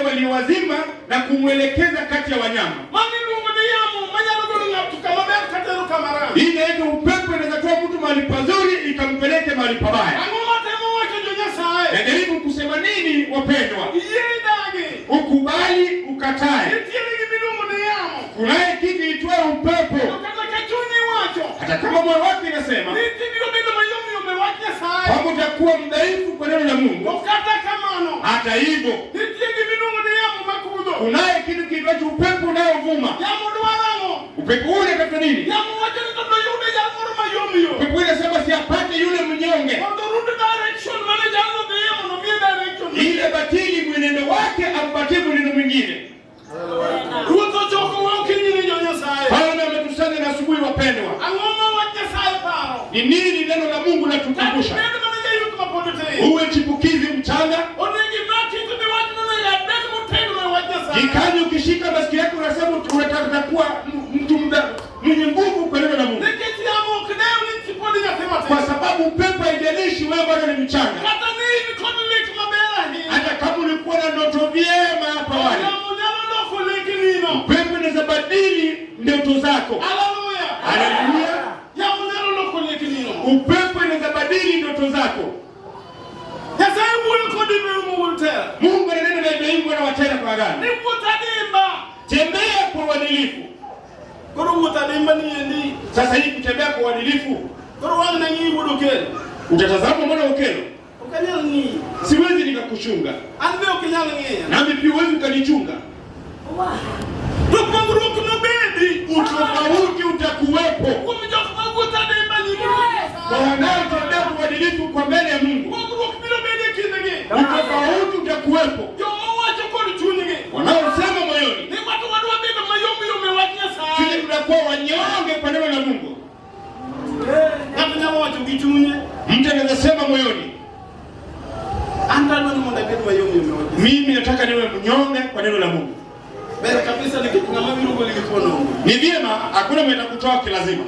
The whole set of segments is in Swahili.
walio wazima na kumwelekeza kati ya wanyama. Mano iluongo ni yamo manyalo golo ng'ato kama ber katero kama rach. Hii inaitwa upepo, inaweza toa mtu mahali pazuri ikampeleke mahali pabaya. Ang'o matemo wacho jo Nyasaye? Najaribu kusema nini, wapendwa? Iyie idagi. Ukubali ukatae, Nitiere gimiluongo ni yamo. Kunaye kitu itwaye upepo. To kata ka chunyi wacho Hata kama moyo wako inasema ni tibiro bedo mayom yom e wach Nyasaye. Kwamba utakuwa mdhaifu kwa neno la Mungu, To kata kamano, hata hivyo nitie gimiluongo ni yamo makudho. Kunaye kitu kiitwacho upepo unaovuma. Yamo dwaro ang'o? Upepo huu unatafuta nini? Yamo wacho ni to yude jal moro mayom yom. Upepo huu inasema si apate yule mnyonge, Mondo orud direction mane jalno dhiye mondo miye direction. Ile batili mwenendo wake ampatie mwenendo mwingine. Ruoth ochokowa okinyi ni jo Nyasaye. Bwana ametusanya na asubuhi, wapendwa. Ang'o ma wach Nyasaye paro? Ni nini neno la Mungu Kata latukumbusha? ibed mana jayuth mapod tin. Uwe chipukizi mchanga, Onego imak iti ni wach monego abed motegno e wach Nyasaye. Jikanye, ukishika masikio yako unasema unataka kuwa mtu mwenye nguvu kwa neno la Mungu, Nikech yamo ok dew ni pod nyathi kwa matin. Sababu upepo haijalishi wewe bado ni mchanga. Kata ni in kod lek maber ahinya. Hata kama ulikuwa na ndoto vyema hapo awali, Yamo nyalo loko leknino. Upepo unaweza badili ndoto zako. Haleluya. Haleluya! Yamo nyalo loko leknino. Upepo inaweza badili ndoto zako. Nyasaye wuoyo kod Ibrahim wuon Tera. Mungu ananena na Ibrahimu mwana wa Tera kwa agano, Ni wuoth adimba. Tembea kwa uadilifu. Koro wuoth adimba ni endi. Sasa hii kutembea kwa uadilifu, Koro wang' ne ng'i wuod Okello. Utatazama mwana wa Okello, Ok anyal ng'iyi. Siwezi nikakuchunga, An be ok inyal ng'iya. Nami pia huwezi ukanichunga. To pogruok nobedi. Utofauti utakuwepo Kuom jok mawuotho adimba nyim Ruoth kwa Nyasaye. wanaotembea kwa uadilifu kwa mbele ya Mungu. Pogruok biro bedo e kindgi. Utofauti utakuwepo Joma wacho kod chunygi. wanaosema moyoni, Ni wato wadwa bedo mayom yom e wach Nyasaye. Sisi tunakuwa wanyonge kwa neno la Mungu. Ng'ato nyalo wacho gi chunye. Mtu anaweza sema moyoni, An to adwa ni mondo abed mayom yom e wach Nyasaye. Mimi nataka niwe mnyonge kwa neno la Mungu. Ber kabisa nikech ng'ama biro goli gi thuon onge. Ni vyema, hakuna mwenye kutoa kilazima.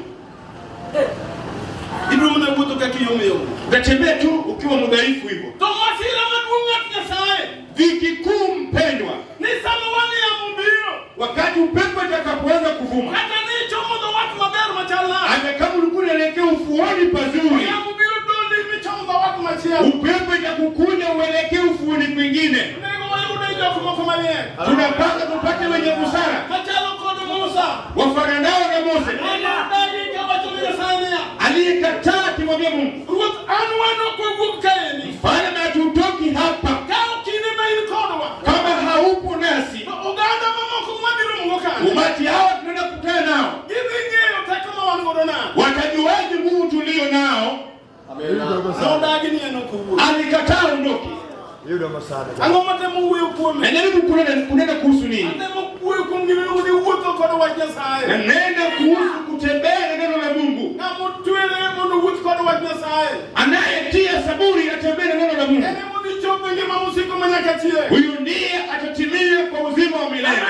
Ibiro mana wuotho kaka iyom yom. Utatembea tu ukiwa mdhaifu hivyo. To masira maduong' ng'at Nyasaye. Dhiki kuu mpendwa, Ni sama wang' yamo biro. Wakati upepo utakapoanza kuvuma, Kata ni ichomo dho wath maber machal nade. Hata kama ulikuwa unaelekea ufuoni pazuri, Yamo biro doli michomo dho wath machielo. Upepo itakukunya uelekee ufuoni kwingine. Onego wayude jok moko mariek. Tunapanga tupate wenye busara Machalo kod Musa. Wafananao na Mose. Manodagi kawacho ni Nyasaye niya. Aliyekataa akimwambia Mungu, Ruoth, an wan ok wawuog kaeni. Mfalme, hatutoki hapa Ka ok in ema in kodwa. Kama haupo nasi. To oganda mamoko mwabiro romogo kanyo. Umati hawa tunaenda kukutana nao. Gidhi ng'eyo teko ma wan godo nade. Watajuaje nguvu tulio nao? Nodagi ni en ok owuok. Alikataa ondoke. Ang'o matemo wuoyo kuome? Najaribu kunena kuhusu nini? Atemo wuoyo kuom gima iluongo ni wuotho kod wach Nyasaye. Nanena kuhusu kutembea na neno la Mungu. Ng'ama otwere mondo owuoth kod wach Nyasaye. Anayetia saburi atembee na neno la Mungu. En ema odhi chopo e ngima mosiko ma nyaka chieng'. Huyu ndiye atatimia kwa uzima wa milele.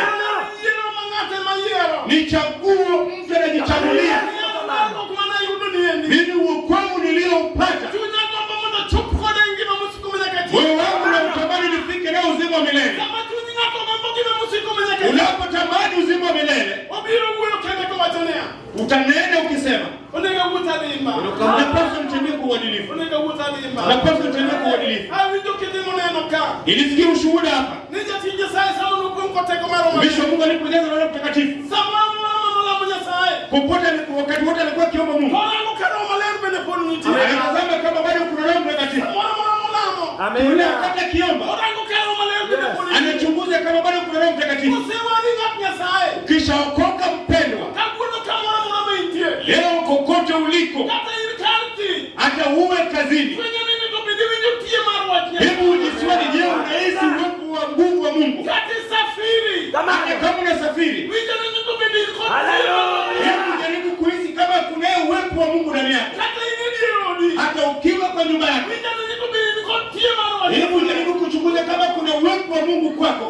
Yiero ma ng'ato ema yiero. Ni chaguo mtu anajichagulia. Yiero mar ok mana yudo ni endi. Mimi wokovu nilioupata. Chunya gombo mondo achop kode e ngima mosiko ma nyaka chieng'. Moyo wangu unatamani nifike nao uzima wa milele. Sama chuny ng'ato gombo ngima mosiko ma nyaka chieng'. Unapotamani uzima wa milele, Obiro wuoyo kende kowacho niya. Utanena ukisema, Onego awuoth adimba. Napaswa nitembee kwa uadilifu. Onego awuoth adimba. Napaswa nitembee kwa uadilifu. Awinjo kitimo neno ka. Nilisikia ushuhuda hapa. Ni jatij Nyasaye sama nopong' kod teko mar Roho Mtumishi wa Maler. Mungu alipojazwa na Roho Mtakatifu. Samoro amora manolamo Nyasaye. Popote alipo, wakati wote alikuwa akiomba Mungu. Korango ka Roho Maler bende pod nitie. Anatazama kama bado kuna Roho Mtakatifu. Samoro amora molamo. Yule wakati akiomba, Orango ka Roho Maler bende pod nitie. Anachunguza kama bado kuna Roho Mtakatifu. Osewari ng'at Nyasaye. Kisha okoka mpendwa. Kawuono kamoro amora ma intie. Leo kokote uliko. Kata in kar tich. Hata uwe kazini. Fwenyo ni onego bed iwinjo tie mar wach Nyasaye. Hebu ujiswali, je, unahisi uwepo wa nguvu wa Mungu? Kata isafiri. Hata kama unasafiri. Winjo ni onego bed in kod tie mar wach Nyasaye. Hebu jaribu kuhisi kama kunaye uwepo wa Mungu ndani yako. Kata in e dier odi. Hata ukiwa kwa nyumba yako. Winjo ni onego bed in kod tie mar wach Hebu Nyasaye. jaribu kuchunguza kama kuna uwepo wa Mungu kwako.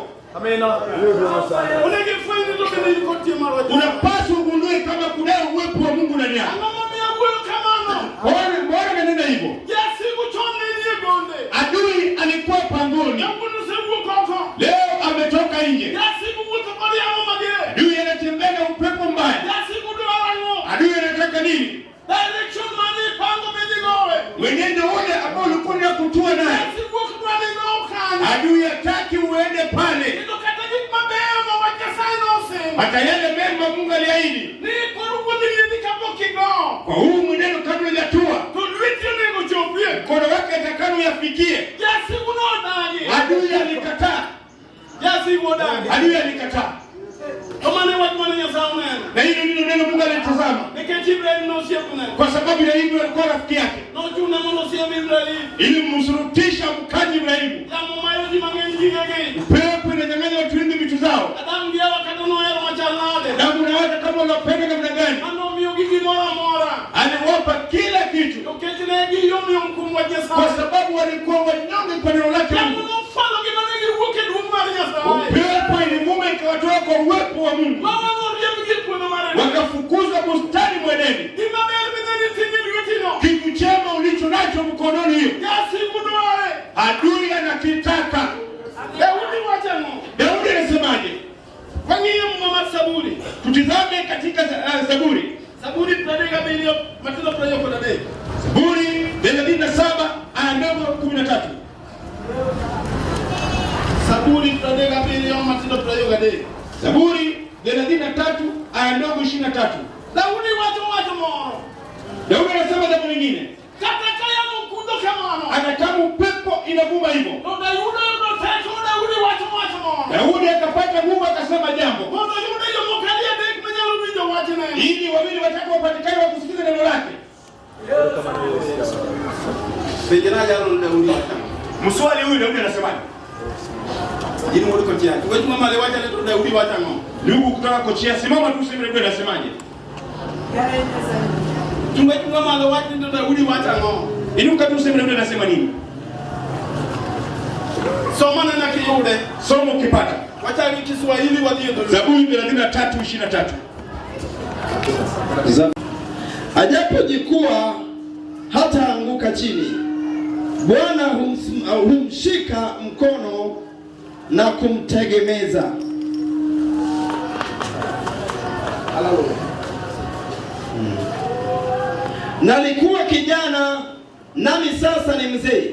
Onego ifweny ni to bende in kod tie mar wach Nyasaye. Unapaswa ugundue kama kunaye uwepo wa Mungu ndani yako. Ang'o momiyo awuoyo kamano? Bwana ananena hivyo. Jasigu chon ne nie gonde. Adui alikuwa pangoni. Kawuono osewuok oko. Leo ametoka. nje. Jasigu wuotho kod yamo mager. Adui anatembea na upepo mbaya. Jasigu dwaro ang'o? Adui anataka nini? Direction mane ipango midhi gowe. Mwenendo ule ambao ulikuwa unakutua naye, Jasigu ok dwa ni igow kanyo. adui hataki uende pale. Kendo kata gik mabeyo ma wach Nyasaye nosingo. Hata yale mema Mungu aliahidi, Ni koro wuodhni dhi kapok igowo. kwa huu mwenendo kabla hujatua, To lweti onego chopie. mkono wake atakalo uyafikie. Jasigu nodagi. Adui alikataa, Jasigu odagi. adui alikataa, To mano e wach mane Nyasaye oneno. na hilo ndilo neno Mungu alitazama, Nikech Ibrahim nosiepne. kwa sababu Ibrahimu alikuwa rafiki yake, Nochune mondo osiep Ibrahim. ili msurutisha mkaji Ibrahimu. Yamo mayo ji mang'eny gigegi. Upepo inanyang'anya watu wengi vitu zao. Adam gi Hawa kata nohero machal nade. Damu nawaza kama unapenda namna gani, Manomiyogi gimoro amora. aliwapa kila kitu, Nikech ne giyomyom kuom wach kwa Nyasaye. sababu walikuwa wanyonge kwa neno lake Yamo Mungu. nofwalogi mane giwuok e duong' mar Nyasaye. Upepo ilivuma ikawatoa kwa uwepo wa Mungu, Ma wang'oriembgi e puodho mar Eden. wakafukuzwa bustani mwa Edeni. Gima ber midhi timo e lwetino. Kitu chema ulicho nacho mkononi, hiyo Jasigu dware. adui anakitaka. Daudi wacho ang'o? Daudi anasemaje? Wang'iyo muma mar Saburi. Tutizame katika Zaburi, Saburi 37 matindo 23. Zaburi 37 aya ndogo 13. Saburi 37 matindo 23. Zaburi 33 aya ndogo 23. Daudi wacho wach moro. Daudi anasema jambo lingine, Kata ka yamo kudho kamano. hata kama upepo inavuma hivyo. To Daudi oyudo teko, Daudi wacho wach moro. Daudi akapata nguvu akasema jambo, Mondo oyude jomoko ariyo adek manyalo winjo wachne. ili wawili watatu wapatikane wa kusikiza neno lake. Penjna jalo Daudi wacho. Mswali huyu Daudi anasemaje? In wuod Kochia. Wach mamale wacho ni to Daudi wacho ang'o? Ndugu kutoka Kochia, simama tu useme Daudi anasemaje. Chunga chunga malo wach ni to Daudi wacho ang'o? Inuka tu useme Daudi anasema nini. Soma nena kiyude. Soma ukipata. Wacha gi Kiswahili wadhi e dholuo. Zaburi 33:23. Ajapojikwaa hataanguka chini. Bwana humshika mkono na kumtegemeza. Haleluya. Nalikuwa kijana nami sasa ni mzee,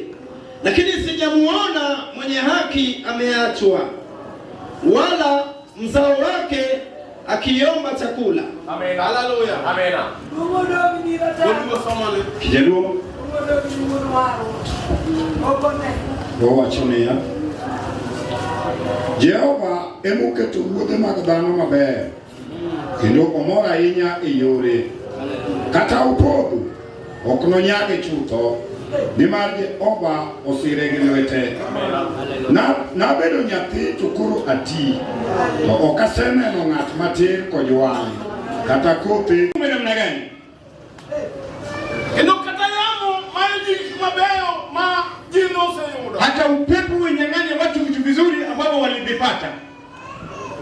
lakini sijamuona mwenye haki ameachwa, wala mzao wake akiomba chakula. Haleluya. Dholuo somane. Kijaluo Owacho niya, Jehova emoketo wuodhe mag dhano maber, kendo omor ahinya e yore. Kata opodho, ok nonyage chutho, nimar Jehova osire gi lwete. Nabedo nyathi to koro ati, to ok aseneno ng'at matir kojwang'e, kata kothe Ume namna gani? Kendo kata yamo mayo ji gik mabeyo ma ji noseyudo. Hata upepo unyang'anye watu vitu vizuri ambavyo walivipata.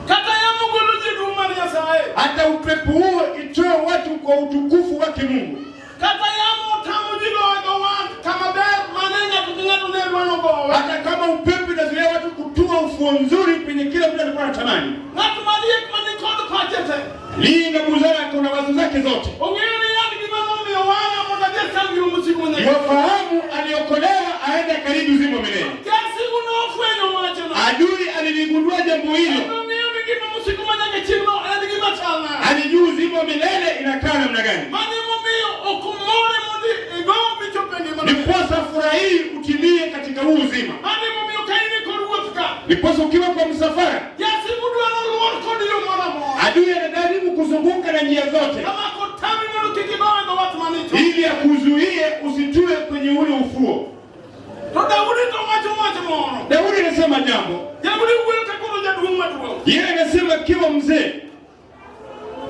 Kata yamo golo ji e duong' mar Nyasaye. Hata upepo huo itoe watu kwa utukufu wake Mungu. Kata yamo tamo ji goyo dho wath kama ber mane ng'ato ka ng'ato ne dwaro gowe. Hata kama upepo inazuia watu kutua ufuo nzuri kwenye kila mtu alikuwa anatamani. Ng'at mariek mani kod pache te. Linga buzara kuna wazo zake zote. Ong'eyo ni an gima nomiyo wara mondo adhi acham gima mosiko manyaka. Iwafahamu aliokolewa aende karibu uzima wa milele. Jasigu nofwenyo wachno. Adui aliligundua jambo hilo. Nong'eyo ni gima mosiko manyaka chieng'no en gima chal nade. Alijua uzima wa milele inakaa namna gani. Mano emomiyo ok more mondo igo michop e ngima. Ndiposa furaha hii utimie katika huu uzima. Mano emomiyo ka in e kor wuoth ka. Ndiposa ukiwa kwa msafara, Jasigu dwaro luor kod yo moro amora. adui anajaribu kuzunguka na njia zote Kama kotami mondo kik igo e dho wath manicho. ili akuzuie usitue kwenye ule ufuo. To Daudi to wacho wach moro. Daudi anasema jambo, Daudi wuoyo ka koro jaduong' maduong'. yeye anasema akiwa mzee,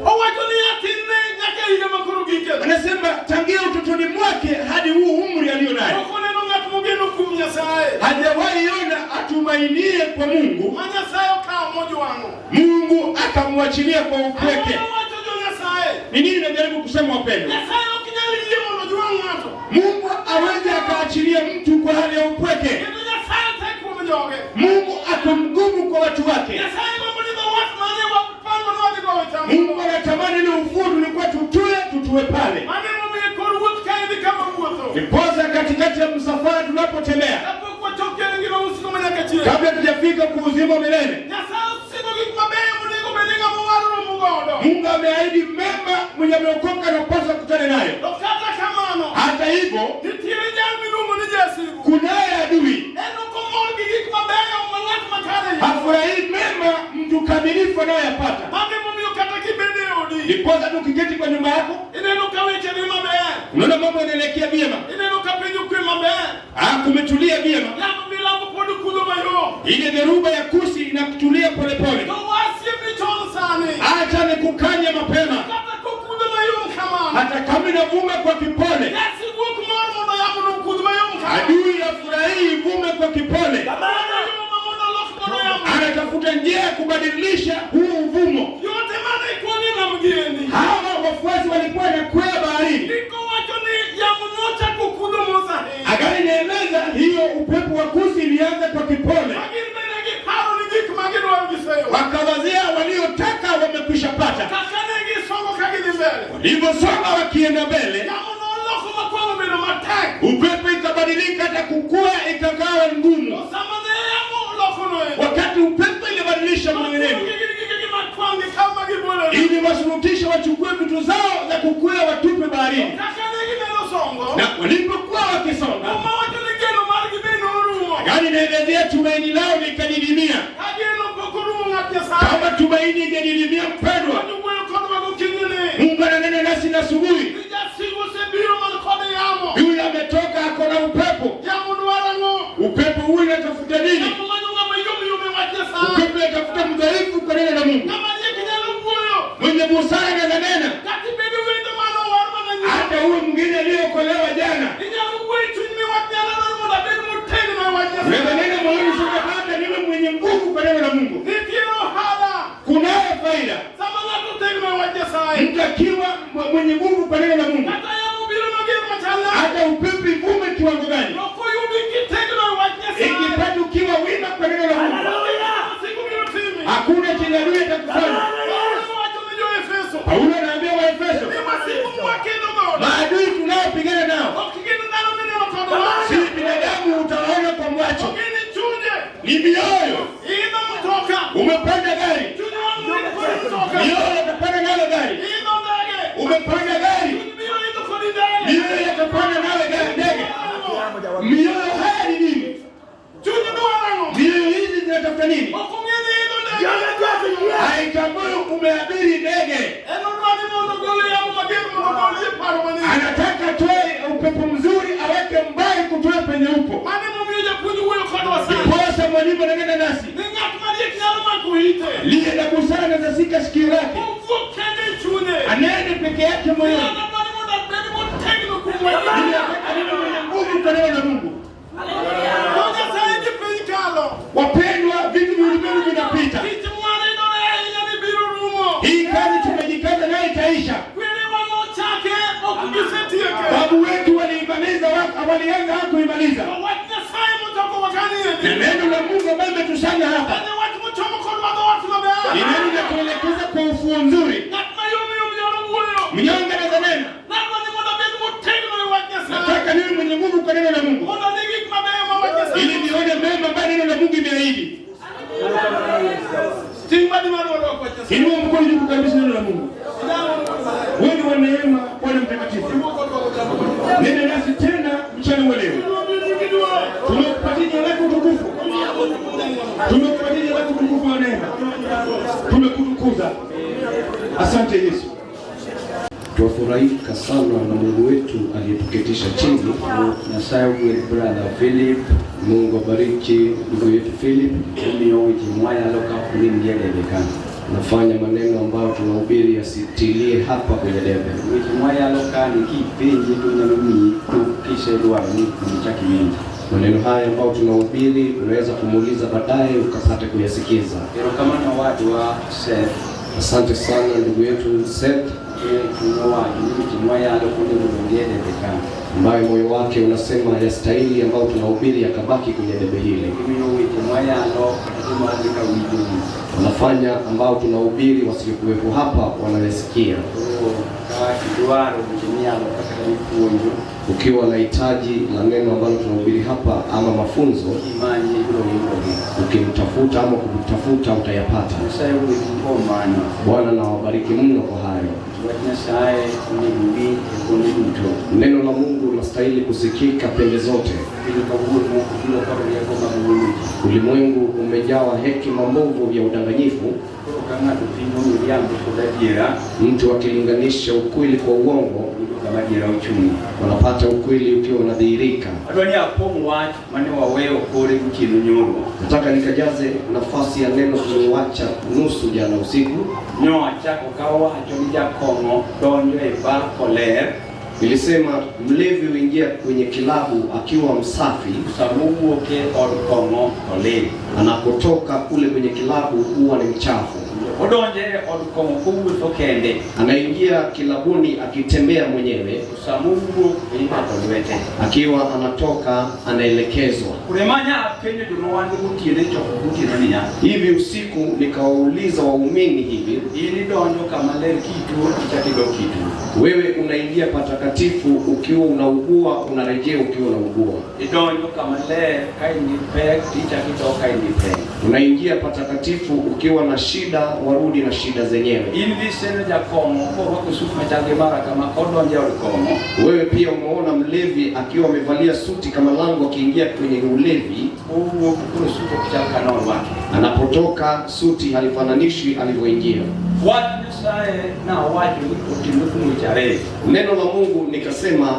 Owacho ni atinne nyaka e higa ma koro gike. anasema tangia utotoni mwake hadi huu umri aliyo nayo Ok oneno ng'at mogeno kuom Nyasaye. hajawahi ona atumainie kwa Mungu, Ma Nyasaye okawo mojwang'o. Mungu akamwachilia kwa upweke. Ang'o mawacho jo Nyasaye? Ni nini najaribu kusema wapendwa? Nyasaye ok nyal yie mondo ojwang' ng'ato. Mungu aweze akaachilia mtu kwa hali ya upweke. Kendo Nyasaye tek kuom joge. Mungu ako mgumu kwa watu wake. Nyasaye Tunapotembea, Kapok wachopo e ngima mosiko manyaka chieng'. Kabla tujafika kwa uzima wa milele, Nyasaye osingo gik mabeyo monego bed ni ng'ama owar romo godo. Mungu ameahidi mema mwenye ameokoka anapaswa kukutana nayo. To kata kamano, Hata hivyo, nitiere jal miluongo ni jasigu. Kunaye adui En ok omor gi gik mabeyo ma ng'at makare yudo. Hafurahii mema mtu kamilifu anayoyapata. Mano emomiyo kata kibedo e odi, Ndiposa tu ukiketi kwa nyumba yako, ineno ka weche dhi maber. Unaona mambo yanaelekea vyema, Ineno ka piny okwe maber. Ah, kumetulia vyema. Yamo milambo pod kudho mayom. Ile dhoruba ya kusi inakutulia polepole. To wasiepni chon sani. Acha nikukanye mapema, Kata kokudho mayom kamano. Hata kama inavuma kwa kipole, Jasigu ok mor mondo yamo no okudh mayom kamano. Adui hafurahii ivume kwa kipole, Mayom mondo olok godo yamo. Anatafuta njia ya kubadilisha huu uvumo. Yote mane ikuonge nam giendi. Hawa wafuasi walikuwa wanakwea baharini. Ndiko wacho ni yamo nochako kudho mos ahinya. Agano inaeleza hiyo upepo wa kusi ilianza kwa kipole, Ma gin bende giparo ni gik ma gidwaro giseyudo. Wakawazia waliotaka wamekwisha pata. Kaka ne gisongo ka gidhi mbele. Walivyosonga wakienda mbele, Yamo noloko makwang' obedo matek. Upepo ikabadilika hata kukua ikakawa ngumu. To sama ne yamo olokono endo, Wakati upepo ilibadilisha mwenendo, gigi makwang' gikaw ma gibolo. Ili washurutishe wachukue vitu zao za kukwea watupe baharini. Kaka ne gimedo songo, Na walipokuwa wakisonga, Muma wacho ni geno margi be norumo. Agano inaelezea tumaini lao likadidimia. Ka geno pok orumo ng'at Nyasaye. Kama tumaini ingedidimia, mpendwa, Wuoyo kodwa gokinyi ni. Mungu ananena nasi na asubuhi. Ni jasigu osebiro man kod yamo. Yule ametoka ako na upepo. Yamo dwaro ang'o? Upepo huu inatafuta nini? Yamo manyo ng'ama yom yom e wach Nyasaye. Upepo inatafuta mdhaifu kwa neno la Mungu. Ng'ama riek nyalo wuoyo. Mwenye busara anaweza nena. Kata ibedo wendo mano owar mana nyoro. Hata huyo mwingine aliyeokolewa jana. Inyalo wuoyo e chuny miwach nyalo dwaro mondo abed motegno e wach Nyasaye. Unaweza nena moyoni useme hata niwe mwenye nguvu kwa neno la Mungu. Nitie ohala. Kunayo faida. Sama ng'ato otegno e wach Nyasaye. Mtu akiwa mwenye nguvu kwa neno la Mungu. Kata yamo biro mager machal nade. Hata upepo ivume kiwango gani. Ok oyudi kitegno e wach Nyasaye. Ikipata ukiwa wima kwa neno la Mungu. Wasigu biro timi. Hakuna chenye adui atakufanya. Paulo wacho ne jo-Efeso. Paulo anaambia Waefeso, Ni wasigu mwakedo godo. maadui tunaopigana nao Ok gin dhano mineno kod wang'. si binadamu utawaona kwa macho, To gin chunje. Ni mioyo. Iidho mtoka. Umepanda gari. Chuny wang' ni kod mtoka. Mioyo itapanda nalo gari. Iidho ndege. Umepanda gari. Chuny biro idho kodi ndege. Mioyo itapanda nawe gari ndege. Mioyo haya ni nini? Chuny dwaro ang'o? Mioyo hizi zinatafuta nini? Ok ong'e ni iidho ndege. Haitambui umeabiri ndege. En odwa ni mondo ogol yamo mager mondo ogolie paro manyien. Anataka toe upepo mzuri aweke mbali kutoe penye upo. Mano emomiyo japuonj wuoyo kodwa sani. Ndiposa mwalimu ananena nasi. Ni ng'at mariek nyalo mako ite. Liye na busara anaweza shika sikio lake. Owuok kende e chunye. Anene peke yake moyoni. Ng'at dwaro ni mondo abed motegno kuom wach Ili Nyasaye. ataka niwe mwenye nguvu kwa neno la Mungu. To Nyasaye gi piny kalo. Wapendwa, vitu vya ulimwengu vinapita. Tich mwaridore ahinya ni biro rumo. Hii kazi tumejikaza nayo itaisha. Kwerewa nochake ok gisetieke. Babu wetu waliimaliza, walianza hawakuimaliza. To wach Nyasaye mochoko wakaniyeni. Ni neno la Mungu ambalo limetusanya hapa. En wach mochomo kodwa dho wach maber. Ni neno la kuelekeza kwa ufuo mzuri. Ng'at mayom yom nyalo wuoyo. Mnyonge anaweza nena. Nadwa ni mondo abed motegno e wach Nyasaye. Nataka niwe mwenye nguvu kwa neno la Mungu. Mondo ne gik mabeyo ma wach Nyasaye. Ili nione mema ambayo neno la Mungu imeahidi. Ting' badi mar odok wach Nyasaye. Inua mkono juu kukaribisha neno la Mungu. Wewe ni wa neema, Bwana Mtakatifu. Nena nasi tena mchana wa leo. Tumekupatia jina lako utukufu. Tumekupatia jina lako utukufu wa neema. Tumekutukuza. Asante Yesu. Twafurahika sana na Mungu wetu aliyetuketisha chini. Nyasaye ogwedh brother Philip. Mungu abariki ndugu yetu Philip. Omiyo weche mwayalo ka ok ring e debe ka. Nafanya maneno ambayo tunahubiri yasitilie hapa kwenye debe. Weche mwayalo ka ni kipenje to nyalo miyi tuk kisedwaro ni mondo ichak iwinji. Maneno haya ambayo tunahubiri unaweza kumuuliza baadaye ukapate kuyasikiza. Erokamano owadwa Seth. Asante sana ndugu yetu Seth. ambaye moyo wake unasema yastahili ambao tunahubiri yakabaki kwenye debe hili. Wanafanya ambao tunahubiri wasiokuwepo hapa wanayasikia. Ka idwaro weche miyalo kaka mipuonjo, Ukiwa na hitaji la neno ambalo tunahubiri hapa ama mafunzo, kimanye ibiro yudogi. Ukimtafuta ama kumtafuta utayapata. Nyasaye ogwedhu kuom mano. Bwana na wabariki mno kwa hayo. Wach Nyasaye onego winj e kuonde duto. Neno la Mungu linastahili kusikika pembe zote. Piny kawuono obiro kod rieko mag wuondo ji. Ulimwengu umejawa hekima mbovu ya udanganyifu. Koro ka ng'ato pimo miriambo kod adiera, Mtu akilinganisha ukweli kwa uongo, yudo kama adiera ochung'ie. Wanapata ukweli ukiwa unadhihirika. Adwa ni apong' wach mane waweyo kore gotieno nyoro. Nataka nikajaze nafasi ya neno tuliyoacha nusu jana usiku. Nyochako ka wawacho ni jakong'o donjo e bar koler, Nilisema mlevi huingia kwenye kilabu akiwa msafi, sama owuok e od kong'o to lil. Anapotoka kule kwenye kilabu huwa ni mchafu. Odonjo e od kong'o kowuotho kende, Anaingia kilabuni akitembea mwenyewe, to sama owuok to imako lwete. Akiwa anatoka anaelekezwa. Kure manya apenjo joma wan go gotieno e chokruok gotieno niya, Hivi usiku nikawauliza waumini hivi, in idonjo kama ler kituo tichako idok kituo. Wewe unaingia patakatifu ukiwa unaugua, unarejea ukiwa unaugua. Idonjo kama ler ka in gi pek tichako idok ka in gi pek. Unaingia patakatifu ukiwa na shida, warudi na shida zenyewe. In dhi seno jakong'o korwako sut machal gi mara kama kodonjo e od kong'o, Wewe pia umeona mlevi akiwa amevalia suti kama langu akiingia kwenye ulevi, owuok koro sut ok chal ka norwako. Anapotoka suti halifananishi alivyoingia. Wach Nyasaye nawacho ni oting'o kuom weche ariyo. Neno la Mungu nikasema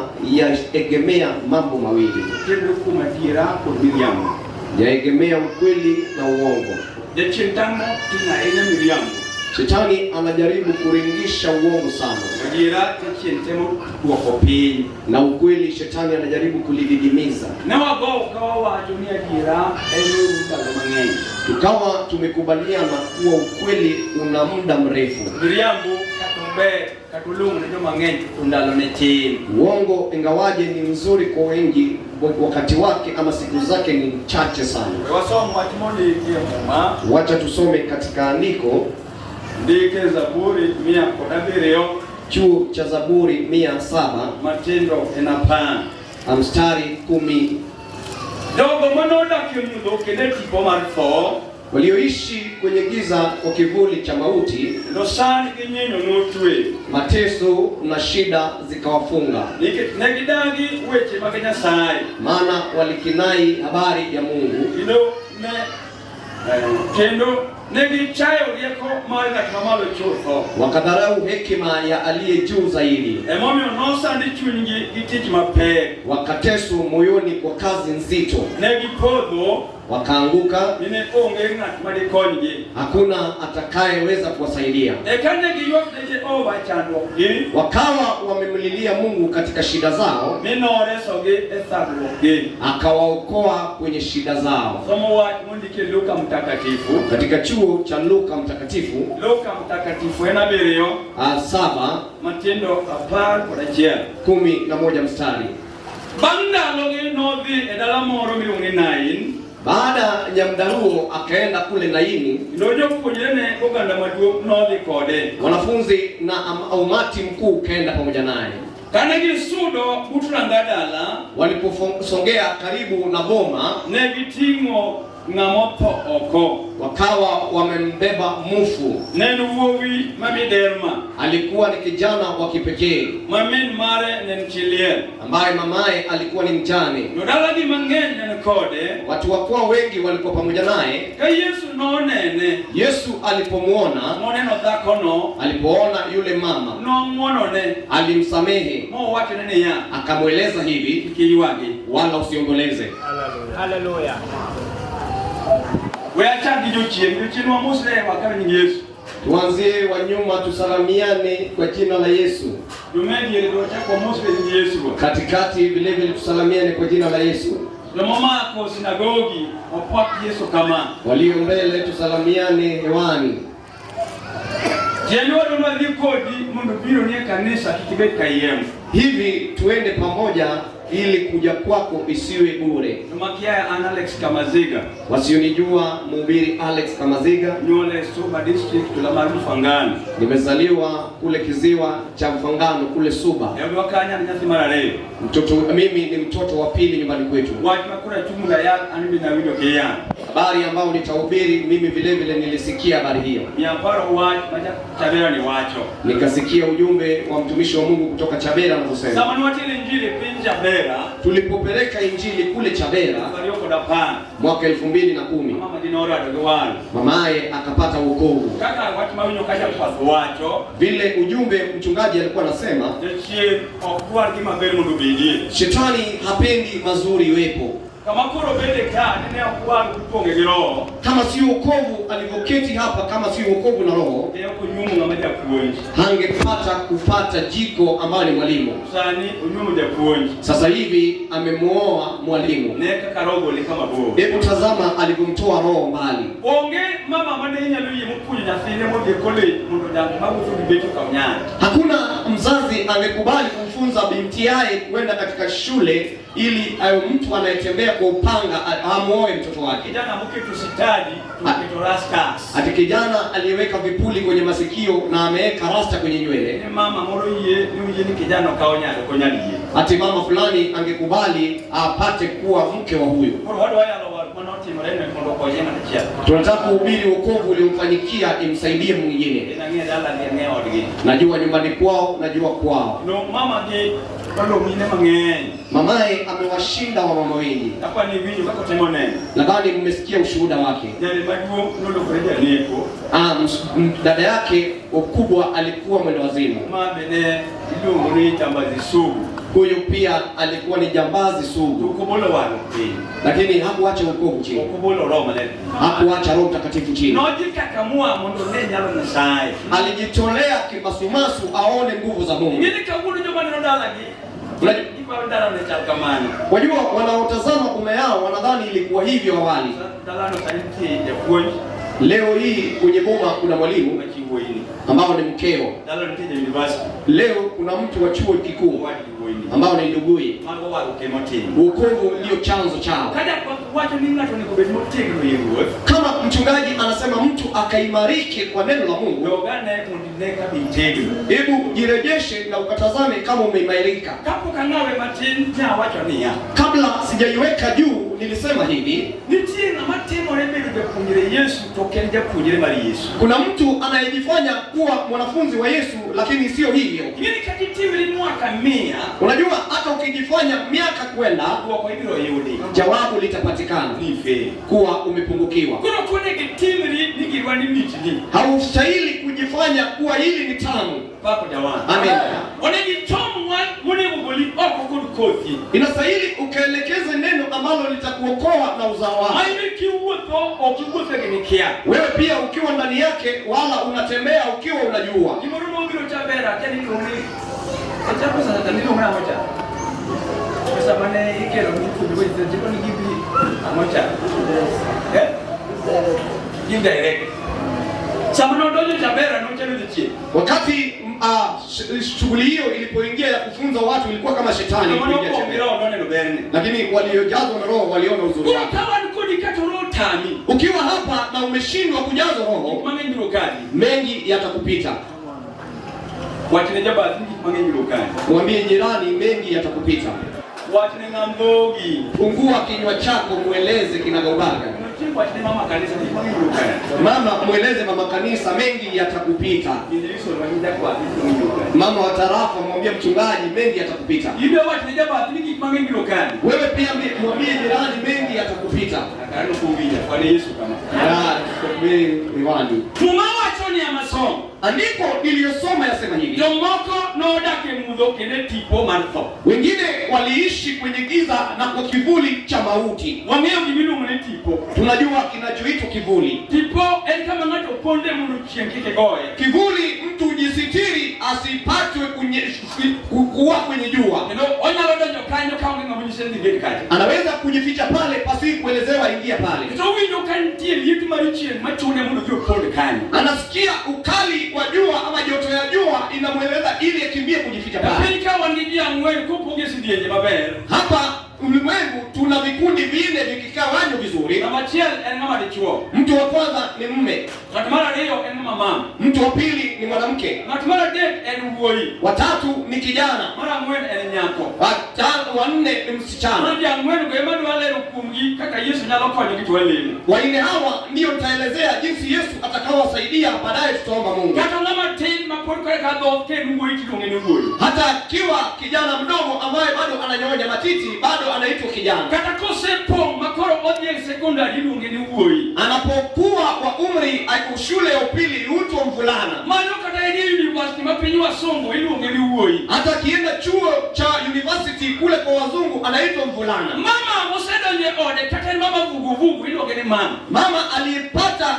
yaegemea mambo mawili, Otenore kuom adiera kod miriambo. Yaegemea ukweli na uongo. Jachien temo ting'o ahinya miriambo. Shetani anajaribu kuringisha uongo sana, Adiera jachien temo duoko piny. Na ukweli shetani anajaribu kulididimiza. Ne wago ka wawacho ni adiera en oru ndalo mang'eny. Tukawa tumekubaliana kuwa ukweli una muda mrefu. Miriambo kata ober kata olong'o ne joma ng'eny to ndalone tin. Uongo ingawaje ni mzuri kwa wengi, wakati wake ama siku zake ni chache sana. We wasom wach mondiki e Muma. Wacha tusome katika andiko. Ndike Zaburi 107 Chuo cha Zaburi 107 matindo en 10 mstari 10. Jogo manodak e mudho kendo e tipo mar tho, walioishi kwenye giza kwa kivuli cha mauti, kendo sand gi nyinyo notwe, mateso na shida zikawafunga, nikech ne gidagi weche mag Nyasaye, maana walikinai habari ya Mungu, kendo ne gichayo rieko mar ng'at mamalo chutho, wakadharau hekima ya aliye juu zaidi, emomiyo nosandi chunygi gi tich mapek, wakateswa moyoni kwa kazi nzito, ne gipodho, wakaanguka, ni ne onge ng'at ma dikonygi. Hakuna atakayeweza kuwasaidia. Eka ne giywak ne Jehova e chandruokgi, wakawa wamemlilia Mungu katika shida zao, mi noresogi e thagruokgi, akawaokoa kwenye shida zao. Somo wach mondiki e Luka Mtakatifu. Katika chuo cha Luka Mtakatifu, Luka Mtakatifu en 7, 7, matindo 11. 11 mstari. Bang' ndalogi nodhi e dala moro miluongo ni Nain. Baada ya muda huo akaenda kule Naini. Kendo jopuonjrene oganda maduong' nodhi kode. Wanafunzi na umati mkuu ukaenda pamoja naye. Kane gisudo but ranga dala, waliposongea karibu na boma, ne giting'o ng'ama otho oko, wakawa wamembeba mufu. Ne en wuowi ma miderma, alikuwa ni kijana wa kipekee, ma min mare ne en chi liel, ambaye mamaye alikuwa ni mjane. Jodalagi mang'eny ne ni kode. Watu wakuwa wengi walikuwa pamoja naye. Ka Yesu nonene, Yesu alipomuona, moneno dhakono, alipoona yule mama, nong'wonone, alimsamehe, mowachone niya, akamweleza hivi, kik iywagi, wala usiomboleze. Haleluya. We achak gi jochien, jochien wamosre wakaw nying Yesu. Tuanzie wa nyuma tusalamiane kwa jina la Yesu. Jomediere be wachak wamosre nying Yesu. Katikati vile vile tusalamiane kwa jina la Yesu. Jomomako sinagogi wapak Yesu kama. Walio mbele tusalamiane hewani. Tiende wadwa dhi kodi mondo biro ni e kanisa kik ibed kayiem. Hivi tuende pamoja Ili kuja kwako isiwe bure. Joma kia an Alex Kamaziga. Wasionijua, mhubiri Alex Kamaziga. Nyuol e Suba district, tula mar Mfangano. Nimezaliwa kule kiziwa cha Mfangano kule Suba. E odwa kanyo an nyathi mar ariyo. Mtoto, mimi ni mtoto wa pili nyumbani kwetu. Wach ma koro achung' yal an be nawinjo kiyalo. Habari ambayo nitahubiri mimi vile vile nilisikia habari hiyo. Miya paro wach ma Chabera ni wacho. Nikasikia ujumbe wa mtumishi wa Mungu kutoka Chabera anavyosema. Sama nwatero injili e piny Chabera, Tulipopeleka injili kule Chabera 2010, mwaka 2010, mama gi norado gi wang'. Mamaye akapata wokovu. Kaka wach ma winjo ka jakwath wacho, Vile ujumbe mchungaji alikuwa anasema, jachien ok dwar gima ber mondo obedie. Shetani hapendi mazuri iwepo. Kama koro bede ka nene ok dwar kupong'e gi roho, Kama sio wokovu alivyoketi hapa, kama sio wokovu na roho, ne ok onyuomo ng'ama japuonj. hangepata kupata jiko ambayo ni mwalimu. Sani onyuomo japuonj. Sasa hivi amemuoa mwalimu. Ne kaka roho gole kama bor. Hebu tazama alivyomtoa roho mbali. Onge mama mane nyalo yie mopuonjo nyathine modhi e college mondo odag mawuotho gi becho ka onyal. Hakuna mzazi angekubali kumfunza binti yake kwenda katika shule ili awe mtu anayetembea kwa upanga amuoe mtoto wake. Kijana moketo sitadi to oketo rastas. Ati kijana aliyeweka vipuli kwenye masikio na ameweka rasta kwenye nywele, Ne mama moro yie ni oyie ni kijana okaw nyare ok onyal yie. Ati mama fulani angekubali apate kuwa mke wa huyo. Koro wadwa yalo wach manotimore ne mondo okonye ng'at achiel. Tunataka kuhubiri wokovu uliomfanyikia imsaidie mwingine. En ang'e dalagi ang'e odgi. Najua nyumbani kwao, najua kwao. No mama gi olo mine mang'eny. Mamaye amewashinda wamama wengi. Apa ni winjo kaka otimo neno. Nadhani mmesikia ushuhuda wake. Nyare maduong' nolokore janeko. Dada yake ukubwa alikuwa mwenda wazimu. Ma be ne iluongo ni jambazi sugu. Huyu pia alikuwa ni jambazi sugu. Ok obolo wang'e piny. Lakini hakuacha wokovu chini. Ok obolo roho maler. Hakuacha Roho Mtakatifu chini. Nojikakamua mondo one nyalo Nyasaye. Alijitolea kimasumasu aone nguvu za Mungu. Ing'e ni kawuono joma neno dalagi. Giparo dalano chal kamano. Wajua wanaotazama boma yao wanadhani ilikuwa hivyo awali. Dalano sani nitie japuonj. Leo hii kwenye boma kuna mwalimu Machi wuoyini. ambao ni mkeo. Dalano nitie ja university. Leo kuna mtu wa chuo kikuu Owadgi wuoyini. ambao ni nduguye. Mago warruok ema otimo. Wokovu ndio chanzo chao. Ka jakwath wacho ni ng'ato onego obed motegno e Ruoth, Kama mchungaji anasema mtu akaimarike kwa neno la Mungu, dog ane mondo ine ka be itegno. Hebu jirejeshe na ukatazame kama umeimarika. Kapok ang'awe matin ne awacho niya, Kabla sijaiweka juu nilisema hivi, nitie ng'ama timore bedo japuonjre Yesu to ok en japuonjre mar Yesu. Kuna mtu anayejifanya kuwa mwanafunzi wa Yesu lakini sio hivyo. Ing'e ni kata itimri mwaka 100, Unajua hata ukijifanya miaka kwenda, dwoko ibiro yudi. jawabu litapatikana Ni fail. kuwa umepungukiwa. Koro ok onego itimri ni girwa ni michni. Haustahili kujifanya kuwa hili ni tamu. Pako jawang'. Amen. Onego ichom wach monego goli oko kod kothi. Inastahili ukaelekeze neno ambalo litakuokoa na uzao wako. Ma in kiwuotho ok iwuotho gi mikia. Wewe pia ukiwa ndani yake wala unatembea ukiwa unajua. Gimoro nobiro Chabera akia ni iluongo ni ocha pesa cha iluongo nang'o cha? Pesa mane ikelo mipuonjo go nyithindo chiko ni gibi ang'o cha? Give direct. Sama nodonjo Chabera nochalo jachien. Wakati shughuli hiyo ilipoingia ya kufunza watu ilikuwa kama shetani Joma ilipoingia nopong' gi Chabera. roho noneno berne. Lakini waliojazwa na roho waliona uzuri Koro wake. ka wan kodi kata roho tami, Ukiwa hapa na umeshindwa kujazwa roho, gik mang'eny biro kadhi. mengi yatakupita. Wachne jabathi gik mang'eny biro kadhi. Mwambie jirani mengi yatakupita. Wachne ng'ambogi. Fungua kinywa chako mueleze kinagaubaga. Wachne mama kanisa gik mang'eny biro kadhi. Mama mueleze mama kanisa mengi yatakupita. Injilisti wachne jakwath gik mang'eny biro kadhi. Mama wa tarafa mwambie mchungaji mengi yatakupita. In be wachne jabathi ni gik mang'eny biro kadhi. Wewe pia mwambie jirani mengi yatakupita. Akano kuwinja kwane Yesu kama. Ya, miwani. Muma wacho ni amasomo. Andiko niliyosoma yasema hivi. Jomoko nodak e mudho kendo e tipo mar tho. Wengine waliishi kwenye giza na kwa kivuli cha mauti. Wang'eyo gima iluongo ni tipo. Tunajua kinachoitwa kivuli. Tipo en kama ng'ato ponde mondo chieng' kik goye. Kivuli mtu hujisitiri asipatwe kuwa kwenye jua. Kendo onyalo donjo kanyo ka onge ng'ama nyise ni ged kacha. Anaweza kujificha pale pasi kuelezewa ingia pale. To owinjo ka nitie liet mar chieng' machune mondo odhi opond kanyo. Anasikia ukali wa jua ama joto ya jua inamweleza ili akimbie kujificha E pale. piny ka wan gi ji ang'wen kopogi e sidienje maber. Hapa ulimwengu tuna vikundi vinne vikigawanywa vizuri. Namba achiel en ng'ama dichuo. Mtu wa kwanza ni mume, Ng'at mar ariyo en ng'ama mama. mtu wa pili ni mwanamke, Ng'at mar adek en wuoyi. watatu ni kijana, Mar ang'wen en nyako. watano, wanne ni msichana. Mano ji ang'wen go ema dwa lero kuomgi kaka Yesu nyalo konyogi to walemo. Wanne hawa ndiyo nitaelezea jinsi Yesu atakaowasaidia baadaye, tutaomba Mungu. Kata ng'ama tin ma pod koreka dhoth ka en wuoyi tiluonge ni wuoyi. Hata akiwa kijana mdogo ambaye bado ananyonya matiti, bado anaitwa kijana. Kata kosepong' ma koro odhi e sekondari iluonge ni wuoyi. Anapokuwa kwa umri ako shule ya upili huitwa mvulana. Mano kata en e university ma piny wasungu iluonge ni wuoyi. Hata akienda chuo cha university kule kwa wazungu anaitwa mvulana. Mama mosedonjo e ode kata en mama vuguvugu iluonge ni mama. Mama aliyepata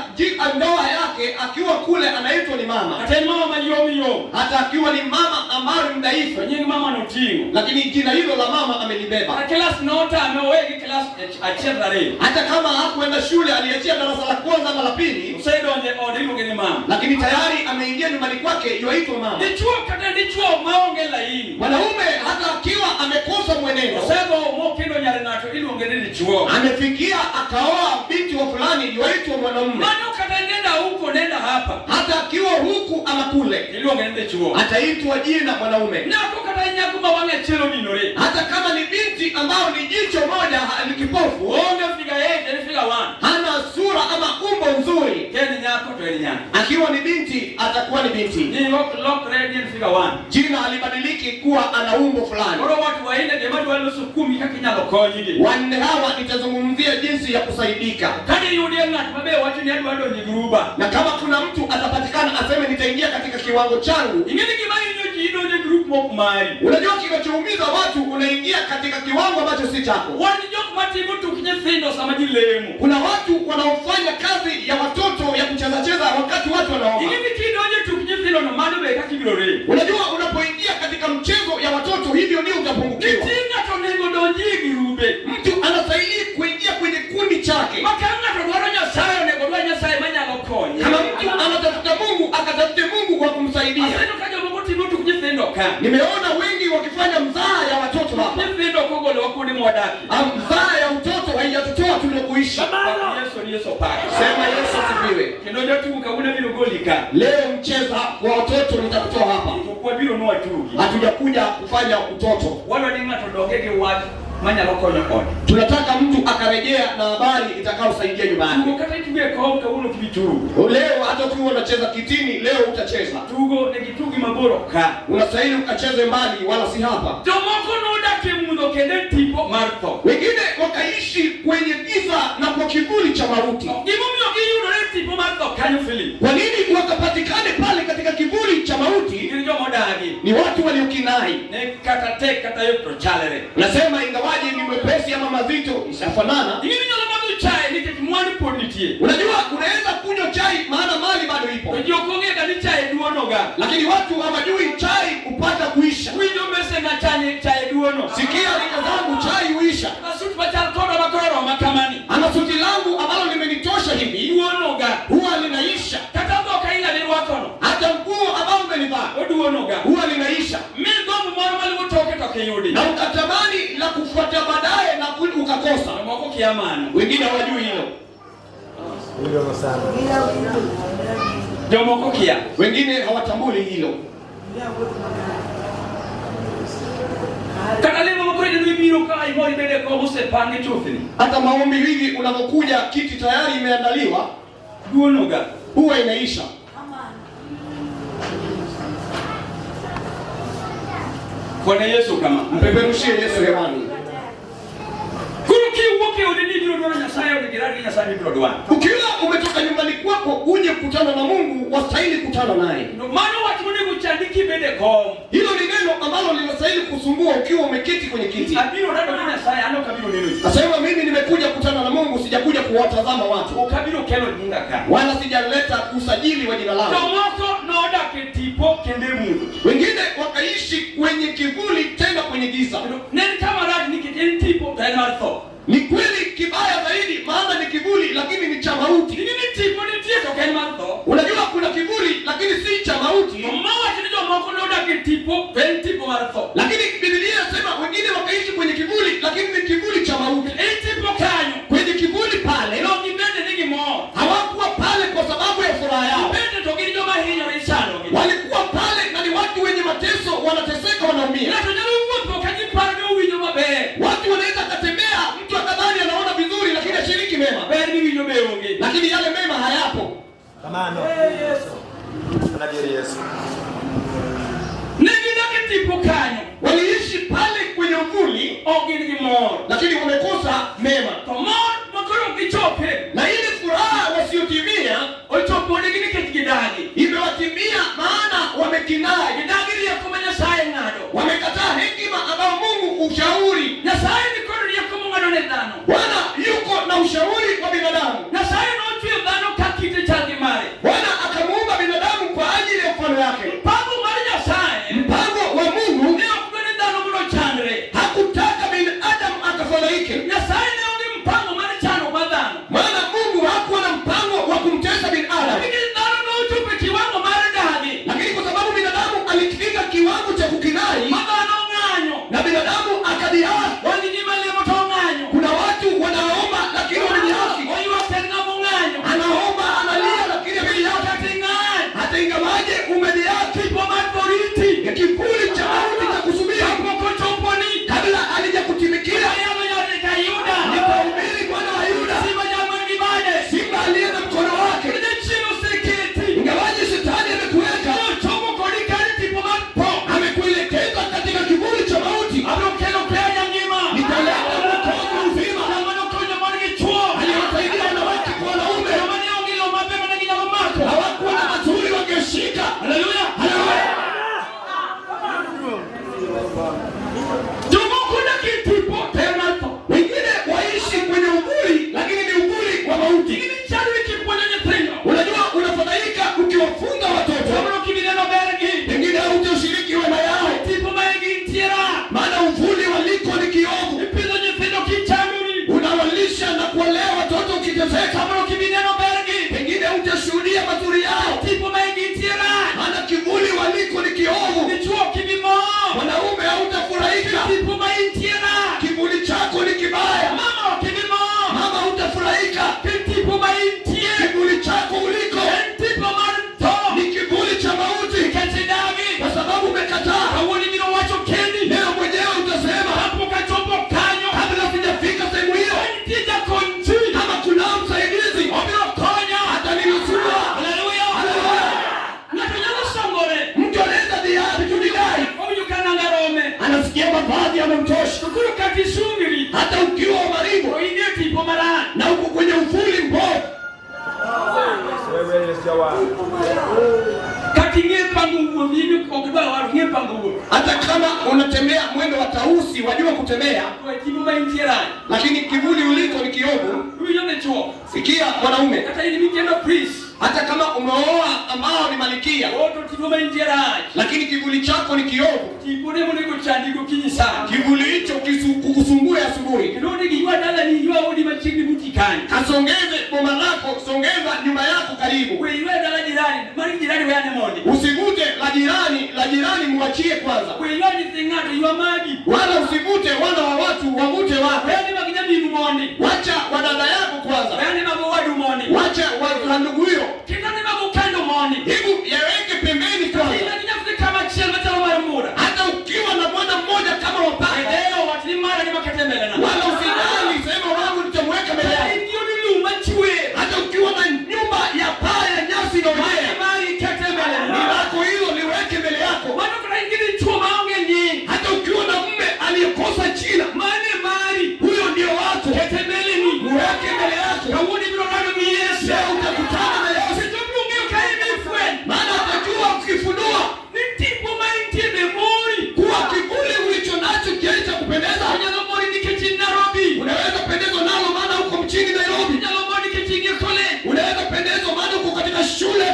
ndoa yake akiwa kule anaitwa ni mama, Kata en mama mayom yom. hata akiwa ni mama ambaye ni mdhaifu, To nying mama noting'o. lakini jina hilo la mama amelibeba. Kata kilas notame owegi kilas achiel ariyo. Hata kama hakuenda shule, aliachia darasa la kwanza ama la pili, Osedonjo e ode iluonge ni mama. lakini tayari ameingia nyumbani kwake, yuaitwa mama. Dichuo kata dichuo maonge laini. Mwanaume hata akiwa amekosa mwenendo, Osedho mokendo nyar ng'ato iluonge ni dichuo. amefikia akaoa binti wa fulani, yuaitwa mwanamume. Mano kata nenda huko nenda hapa Hata akiwa huku ama kule, iluonge ni dichuo. ataitwa jina mwanaume. Nyako kata nyako ma wang'e achiel odinore. Hata kama ni binti ambao ni jicho moja ni kipofu, Onge figure 8 en figure 1. hana sura ama umbo nzuri, Ka en nyako to en nyako. akiwa ni binti atakuwa ni binti. Nying ok lokre ni en figure 1. Jina halibadiliki kuwa ana umbo fulani. Koro watu wanne joma dwa loso kuomi kaka inyalo konygi. Wanne hawa nitazungumzia jinsi ya kusaidika, Ka diyudie ng'at mabe wacho ni adwa donjo e gruba. na kama kuna mtu atapatikana aseme nitaingia katika kiwango changu. Ing'e ni gima hinyo ji idonjo e grup mok mari. Unajua, kinachoumiza watu, unaingia katika kiwango ambacho si chako. Wan jok matimo tuk nyithindo sama ji lemo. Kuna watu wanaofanya kazi ya watoto ya kuchezacheza wakati watu wanaomba. Ing'e ni kidonjo e tuk nyithindo no mano be kaka ibiro rem. Unajua, unapoingia katika mchezo ya watoto hivyo ndio utapungukiwa. Nitie ng'ato onego donji e grube. Mtu anastahili kuingia kwenye kundi chake. Ma ka ng'ato dwaro Nyasaye onego dwar Nyasaye manyalo konye. Kama mtu anatafuta Mungu, akatafute Mungu kwa kumsaidia. Aseneno ka jomoko timo tuk nyithindo ka. Nimeona wengi wakifanya mzaha ya watoto hapa. Nyithindo ok ogolowa kuonde mwadakie. Mzaha ya utoto haijatutoa tuliokuishi. Yesu ni Yesu opaki. Sema Yesu asifiwe. Kendo jotugo kawuono biro goli ka. Leo mcheza kwa watoto nitakutoa hapa. To ok wabiro ni watugi. Hatujakuja kufanya utoto. Wadwa ni ng'ato odog gi wach manyalo konyo ode. Tunataka mtu akarejea na habari itakayosaidia nyumbani. Tugo kata itugo e kom kawuono ok ibi tugo. Leo hata ukiwa unacheza kitini, leo utacheza. Tugo negi tugi mabor ka. Unastahili ukacheze mbali, wala si hapa. Jomoko nodak e mudho kendo e tipo mar tho. Wengine wakaishi kwenye giza na kwa kivuli cha mauti. Gimomiyo giyudore e tipo mar tho kanyo Philip. Kwa nini wakapatikane pale katika kivuli cha mauti? Gin jomodagi. Ni watu waliokinai. Ne kata tek kata yot to chalre. Nasema ingawaje ni mwepesi ama mazito, ishafanana. Ing'e ni inyalo madho chae nikech mwandu pod nitie. Unajua, unaweza kunywa chai maana mali bado ipo, To ji ok ong'e ga ni chae duono ga. lakini watu hawajui chai hupata kuisha. Winjo mbese nga chae chae duono. Sikia rika zangu, chai huisha. Kata sut machal koda ma koro roma kamani. Ama suti langu ambalo limenitosha hivi Duono ga. huwa linaisha. Kata dhok aila mirwakono. Hata nguo ambao umenivaa Oduono ga. huwa linaisha, Mi gombo moro maluwo toke to ok iyudi. na ukatamani la kufuata baadaye na ukakosa. Jomoko kia mano. Wengine hawajui hilo, Jomoko kia. wengine hawatambui hilo. Kata lemo moko ineno ibiro ka imor ibede e kom osepangi chuthni. Hata maombi hivi unavyokuja, kiti tayari imeandaliwa, Duono ga. huwa inaisha. Kwane Yesu kama. Mpeperushie Yesu hewani. Koro kiwuok e odi ni ibiro dwaro Nyasaye onego irad gi Nyasaye mibiro dwaro. Ukiwa umetoka nyumbani kwako uje kukutana na Mungu, wastahili kutana naye. No, mano wach monego chandi kibede e kom. Hilo ni neno ambalo linastahili kusumbua ukiwa umeketi kwenye kiti. Abiro rado gi Nyasaye, an ok abiro neno ji. Nasema mimi nimekuja kukutana na Mungu, sijakuja kuwatazama watu, Ok abiro kelo nyinga ka. wala sijaleta usajili wa jina langu. Jomoko nodak e tipo kendo e mudho. Wengine wakaishi kwenye kivuli, tena kwenye giza. Ne en kama rach nikech en tipo to en mar tho. Ni kweli kibaya zaidi, maana ni kivuli lakini ni cha mauti. Ing'e ni tipo nitie to ok en mar tho. Unajua kuna kivuli lakini si cha mauti. To mawacho ni jomoko nodak e tipo to en tipo mar tho. Lakini Biblia inasema wengine wakaishi kwenye kivuli, lakini ni kivuli cha mauti. E tipo kanyo Kwenye kivuli pale ne ok gibende ni gimor. Hawakuwa pale kwa sababu ya furaha yao, Gibende to gin joma hinyore ichandogi. Walikuwa pale na ni watu wenye mateso, wanateseka, wanaumia. Ng'ato nyalo wuotho ka giparo ni owinjo maber. Watu wanaweza akatembea, mtu akadhani anaona vizuri, lakini ashiriki mema, Ber miwinjo be onge. Lakini yale mema hayapo. Yesu. Ne gidak e tipo kanyo. Waliishi pale kwenye uvuli, Ok gin gi mor. Lakini wamekosa mema, To mor ma koro ok gichope na ile furaha wasiotimia ochoponegi nikech gidagi. Imewatimia maana wamekinai, Gidagi rieko ma Nyasaye ng'ado. Wamekataa hekima ambayo Mungu ushauri. Nyasaye ni kod rieko mong'ado ne dhano. Bwana yuko na ushauri wa binadamu. Nyasaye nochweyo dhano ka kite chal gi mare. Bwana akamuumba binadamu kwa ajili ya mfano yake. Mpango mar Nyasaye Mpango wa Mungu ne ok dwa ni dhano mondo ochandre. Hakutaka binadamu akafadhaike. Nyasaye ne onge mpango mar chano mar dhano. Maana Mungu hakuwa na mpango wa kumtesa binadamu. Nikech dhano nochopo e kiwango mar dagi Lakini kwa sababu binadamu alifika kiwango cha kukinai ma dhano ong'anyo. Na binadamu akadhihaki. Wan gi ji malemo to ong'anyo. Kuna watu wanaomba lakini wamedhihaki. Oywak en ng'ama ong'anyo. Anaomba analia lakini amedhihaki. Kata ing'any. Hata ingawaje umedhihaki. Tipo mar boriti. Ni kivuli cha mauti cha kusubiri. Kapok ochoponi. Kabla halijakutimikia. Ayalo yore ka Yuda. Nitahubiri Bwana wa Yuda. Simba jaman gi bade. Simba aliye na mkono wake. Jachien oseketi. Ingawaje shetani amekuweka. Ochomo kodi kar tipo mar tho. Amekuelekeza katika kivuli cha mauti. Abiro kelo Kenya ngima. Nitaleta wokovu uzima. Joma nokonyo mon gi chwo. Aliwasaidia wanawake kwa wanaume. Joma ne onge yo maber mane ginyalo mako. Hawakuwa na mazuri wangeshika. Haleluya. Haleluya. Jomoko odak e tipo to en mar tho. Wengine waishi kwenye uvuli lakini ni uvuli wa mauti. Gini chandri kipuonjo nyithindo. Unajua unafadhaika ukiwafunga watoto. Samoro ok ibi neno bergi. Pengine hautashiriki wema yao. Tipo ma gintie rach. Maana uvuli waliko ni kiovu. Ipidho nyithindo kichandori. Unawalisha na kuwalea watoto ukiteseka. Samoro ok ibi neno bergi. Pengine hutashuhudia mazuri yao. Tipo ma gintie rach. Maana kivuli waliko ni kiovu. Dichuo ok ibi mor. Mwanaume hautafurahika. Tipo ma intie rach. Kivuli chako ni kibaya. Mama ok ibi mor. Mama hutafurahika. Tipo ma intie. Kivuli chako uliko En tipo mar tho. Ni kivuli cha mauti. Nikech idagi. Kwa sababu umekataa. Kawuono ibiro wacho kendi. Leo mwenyewe utasema Kapok achopo kanyo. Kabla sijafika sehemu hiyo. Nitie jakony ji. Kama kunao msaidizi. Obiro konya. Ataninusuru. Haleluya. Haleluya. Ng'ato nyalo songore. Mtu anaweza dhihaki kujidai. Owinjo ka nanga rome. Anasikia mavazi yamemtosha. To koro kata isungri. Hata ukiwa maribu. To in e tipo marach. Na uko kwenye uvuli mbovu. Wewe Yesu jawa. Kata ing'e pango wuoth in ok dwa waro ing'e pango wuoth. Hata kama unatembea mwendo wa tausi wajua kutembea. To e tipo ma intie rach. Lakini kivuli uliko ni kiovu. Iwinjo dichuo. Sikia mwanaume. Kata in mikendo prince. Hata kama umeoa ambao ni malikia. To tipo ma intie rach. Lakini kivuli chako ni kiovu. Tipone monego chandi gokinyi sana. Kivuli hicho kukusumbue asubuhi. Kendo onego iywa dalani iywa odi machiegni buti kanyo. Kasongeze boma lako, songeza nyumba yako karibu. We iywa dala jirani, mar jirani we ane mondi. Usivute la jirani, la jirani muachie kwanza. We iywa nyithi ng'ato iywa magi. Wala usivute wana wa watu, wavute wako. We ane mag nyaminu mondi. Wacha wa dada yako kwanza. We ane mag owadu mondi. Wacha wa ndugu huyo. Kendo ane mag okendo mondi. Hebu yaweke pembeni kwanza. Ina gi nyathi kama achiel machalo mar mura. Hata ukiwa na mwana mmoja kama wapaka. Idewo wach ni mara ni makete mbele na. Wala usijali, sema wangu nitamweka mbele yako. In gi od lum machwe. Hata ukiwa na nyumba ya paa ya nyasi na ubaya. Mari kete mbele Ni na. lako hilo liweke mbele yako. Mano kata in gi dichuo maonge nying. Hata ukiwa na mume aliyekosa jina. Mane mari. Huyo ndio wako. Kete mbele ni. Muweke mbele yako. Kawuono ibiro rado gi Yesu. Leo utakutana na Yesu. Seche obiro ng'eyo ka imefweny. Maana atajua ukifunua Ni tipo ma intie be mori. kuwa kivuli ulicho nacho kiasi cha kupendeza. Onyalo mori nikech in Nairobi. Unaweza pendezwa nalo maana uko mchini Nairobi. Inyalo mori nikech in e college. Unaweza pendezwa maana uko katika shule ya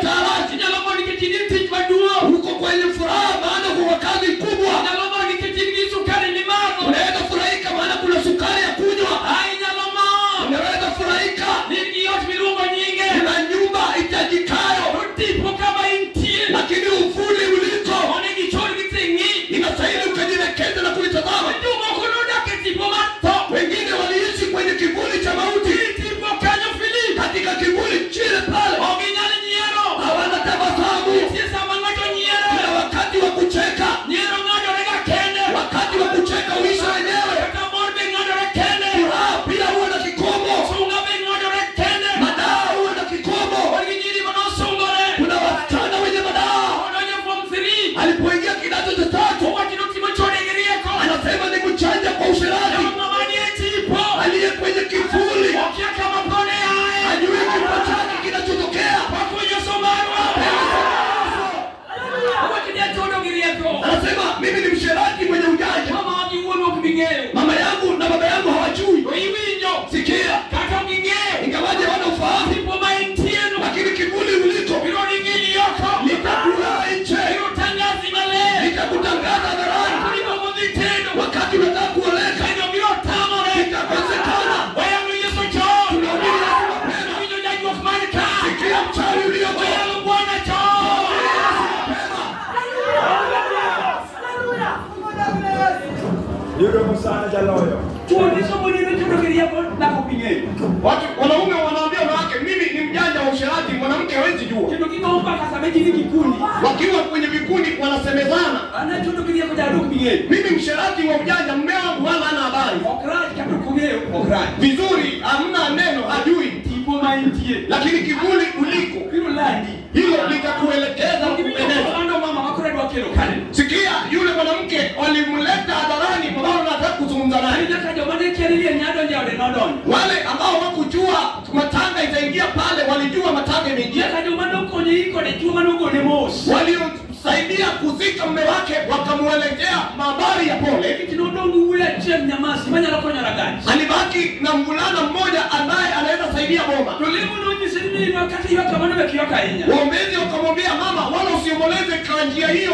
Chwo nyiso mon in chodo gi rieko dhako ok ing'eyo. Watu wanaume wanaambia wanawake, mimi ni mjanja wa usherati, mwanamke hawezi jua. Kendo gigo mbaka sama ji ni kikundi. Wakiwa kwenye vikundi wanasemezana, An achodo gi rieko jaoda ok bi ng'eyo. Mimi msherati wa ujanja, mme wangu wala hana habari. Ok rach kata ok ong'eyo, ok rach. Vizuri, hamna neno, hajui, Tipo ma intie. Lakini kivuli uliko Biro landi. Hilo litakuelekeza kueneza. Ando mama makoro dwa kelo kane. Sikia, yule mwanamke walimleta hadharani, ambao nataka kuzungumza naye. Nyaka joma ne kia ni liel nyalo donjo e ode nodonjo. Wale ambao hawakujua matanga itaingia pale, walijua matanga imeingia. Nyaka joma nokonye iko dichuo manogone mos. Waliosaidia kuzika mume wake wakamuelezea habari ya pole. Nikech nodong' gi wuoyi achiel nyamasi manyalo konyo ragach. Alibaki na mvulana mmoja ambaye anaweza saidia boma. To lemo nonyise ni minwa kata ywak kamano mek ywak ahinya. Waombezi wakamwambia mama, wala usiomboleze kwa njia hiyo,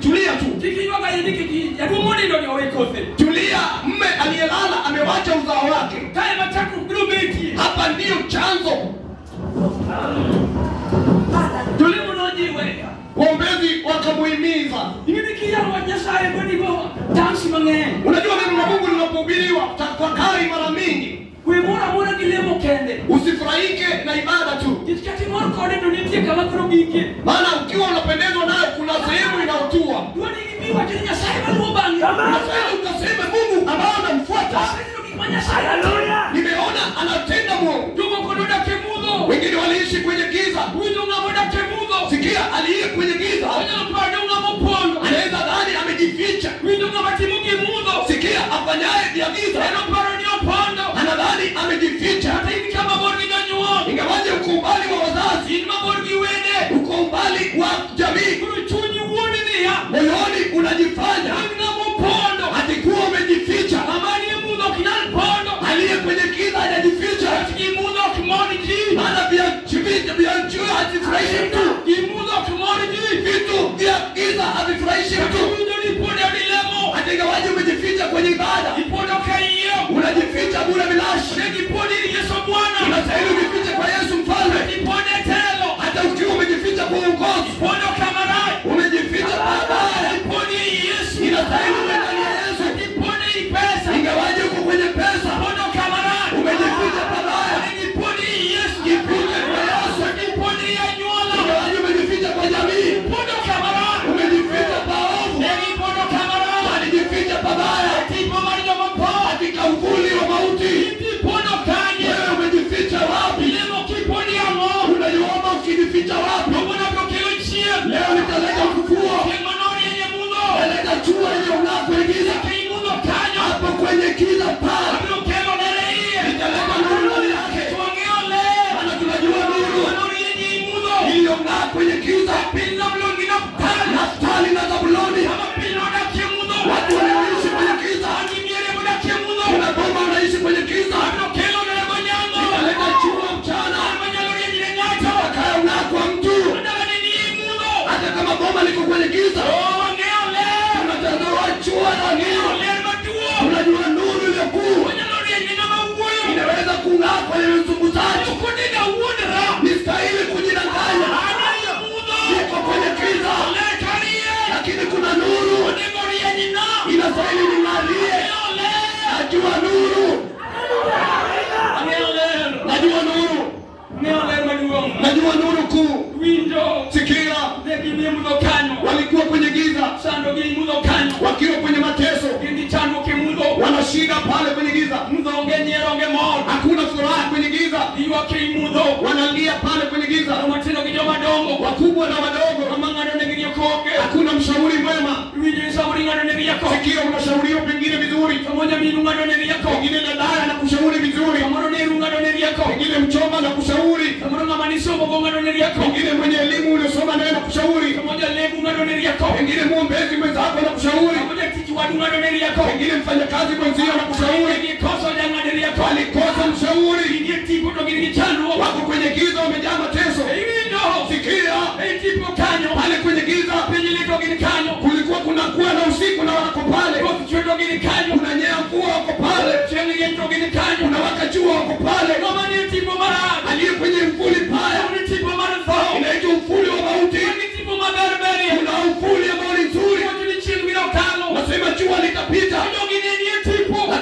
tulia tu. Kik iywag ahinya nikech jaduong' monindo ni owe kothe. Tulia, mme aliyelala amewacha uzao wake. Kae ma chakruok biro betie. Hapa ndiyo chanzo. To lemo nojiwe. Waombezi wakamuhimiza. Ing'e kiyalo wach Nyasaye bonigo tamsi mang'eny. Unajua neno la Mungu linapohubiriwa tafakari mara mingi. We mor amora gi lemo kende. Usifurahike na ibada tu. Nikech kata imor kode to nitie kama koro gike. Maana ukiwa unapendezwa nayo kuna sehemu inaotua. Dwa ni gibi wacho ni Nyasaye maluwo bang'e. Unastahili ukaseme Mungu ambaye unamfuata. Aseneno gik ma Nyasaye timo. Nimeona anatenda Mungu. Jomoko nodak e mudho. Wengine waliishi kwenye giza. Winjo ng'ama odak e mudho. Sikia, aliye kwenye giza. Onyalo paro ni ng'ama opondo. Anaweza dhani amejificha. Winjo ng'ama timo gi mudho. Sikia, afanyaye vya giza. En oparo ni opondo. Anadhani amejificha. Kata in kama bor gi jonyuol. Ingawaje uko umbali wa wazazi. In mabor gi wede. Uko umbali wa jamii. Koro chunyi wuondi niya. Moyoni unajifanya. In ng'ama opondo. Ati kuwa umejificha. Ng'ama nie mudho ok nyal pondo. Aliye kwenye giza hajajificha. Ati gi mudho ok mor ji. Maana vya vya jua havifurahishi mtu. Gi mudho ok mor ji. Vitu vya giza havifurahishi mtu. Winjo ni ipondo e lemo. Ati ingawaje umejificha kwenye ibada. Ipondo ka iyo. Unajificha bure bilashi. Ne gipondo ir Yesu Bwana. Unastahili ujifiche kwa Yesu mfalme. Ipondo e telo. Hata ukiwa umejificha kwa uongozi. Ipondo kama rach. Umejificha pabaya. Ipondo ei Yesu. Inastahili uwe ndani ya Yesu. Ipondo ei pesa. Ingawaje uko kwenye pesa. Ipondo kama rach. Umejificha pabaya. Ipondo ei Yesu. Jifiche kwa Yesu. Ipondo ei anyuola. Ingawaje umejificha kwa jamii. Ipondo kama rach. Umejificha paovu. Ne gipondo kama rach. Walijificha pabaya. Tipo mar joma tho. Katika uvuli wa mauti. Ipondo kanye. Wewe umejificha wapi? Ilemo kipondi ang'o? Unajiomba ukijificha wapi? Kawuono abiro kelo chieng'. Leo nitaleta ufufuo. Chieng' manorieny e mudho. Nitaleta jua yenye ung'aa kwenye giza. Ei mudho kanyo. Hapo kwenye giza pale. Abiro kelo ler e iye. Nitaleta nuru ndani yake. To wang'eyo ler. Maana tunajua nuru Manorieny ei mudho. iliyong'aa kwenye giza. Piny Zabulon gi Naftali. Naftali na Zabuloni. Kama piny nodakie mudho. Watu walioishi kwenye giza. An gi miere modakie mudho. Kuna boma unaishi kwenye giza. Abiro kelo ler gonyango. Nitaleta jua mchana. Ler manyalo rieny ne ng'ato. Itakayong'aa kwa mtu. Dala ne ni ei mudho. Hata kama boma liko kwenye giza. Oh, wang'eyo ler. Tunatazama jua na Wang'eyo nuru. ler maduong'. Tunajua nuru iliyokuu Onyalo rieny ne ng'ama wuoyo. inaweza kung'aa kwenye mzunguzaji. Ok onego awuondra. Ni stahili kujidanganya. An ei mudho. Niko kwenye giza, Ler karieny. lakini kuna nuru Onego rienyna. inastahili ning'alie. Ang'eyo ler. Najua nuru, Ang'eyo ler. najua nuru, Ang'eyo ler maduong'. najua nuru kuu. Winjo. Sikia, Ne gin e mudho kanyo. walikuwa kwenye giza, Sando gi mudho kanyo. wakiwa kwenye mateso, Gin gi chandruok e mudho. wana shida pale kwenye giza, Mudho onge nyiero onge mor. hakuna furaha kwenye giza, Giywak ei mudho. wanalia pale kwenye giza, Joma tindo gi joma dongo. wakubwa na wadogo, Ng'ama ng'ado negi rieko onge. hakuna mshauri mwema. Iwinjo ni samoro ing'ado ne rieko. Sikia, unashauriwa pengine vizuri, Samoro nyaminu ng'ado ne rieko. pengine dada anakushauri vizuri, Samoro neru ng'ado ne rieko. pengine mchomba anakushauri, Samoro ng'ama nisomogo ng'ado ne rieko. pengine mwenye elimu uliosoma naye anakushauri, Samoro jalemo ng'ado ne rieko. pengine mwombezi mwenzako anakushauri, Samoro jatich wadu ng'ado ne rieko. pengine mfanyakazi mwenzio anakushauri. Gikoso jang'ad rieko. Walikosa mshauri, Gin e tipo to gin gi chandruok. wako kwenye giza, wamejaa mateso. Iwinjo. Sikia, Ei tipo kanyo. pale kwenye giza Piny lit to gin kanyo. kulikuwa kuna kuwa na usiku na wako pale, Koth chwe to gin kanyo. kunanyea mvua wako pale, Chieng' rieny to gin kanyo. kunawaka jua wako pale. Ng'ama nie tipo marach. Aliye kwenye mvuli paya Ni tipo mar tho. inaitwa mvuli wa mauti. Ni tipo maber berie. Kuna mvuli ambao ni nzuri, Wacho ni chieng' biro kalo. nasema jua litapita, Jogi ne nie tipo. lakini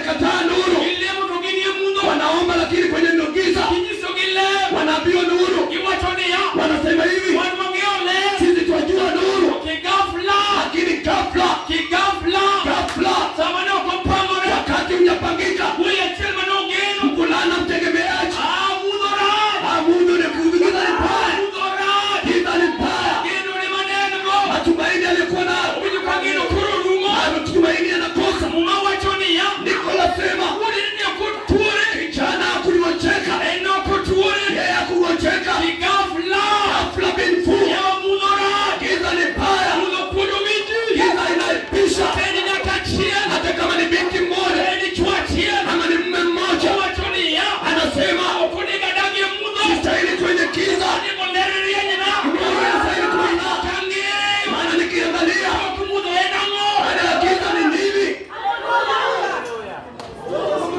Wamekataa nuru. Gilemo to gin e mudho. Wanaomba lakini kwenye giza. Ginyiso gi ler. Wanaambiwa nuru. Giwacho niya, Wanasema hivi, wan wang'eyo ler. sisi twajua nuru, Kigafla, lakini ghafla, kigafla, ghafla, sama ne ok opangore, wakati hujapangika, wuoyi achiel mane ogeno, mvulana mtegemeaji, ah, mudho rach, amudu ni giza ni baya, mudho rach, giza ni baya. geno ne mane en go, Matumaini aliyokuwa nayo, owinjo ka geno koro rumo. matumaini yanakosa. Muma wacho niya, Ndiko lasema wuode ne ok otuore, kijana hakugonjeka, en ok otuore, yeye hakugonjeka. kigafla, Ghafla bin fu, yawa mudho rach, giza ni baya, mudho kuodo wiji, giza inaipisha. en nyaka achiel, Hata kama ni binti mmoja en dichuo achiel, ama ni mume mmoja, owacho niya, anasema ok onego adag e mudho, sistahili kwenye giza, onego ler rienyna, nuru inastahili kuing'aa. kang'eyo, Maana nikiangalia ok mudho en ang'o? baada ya giza ni nini,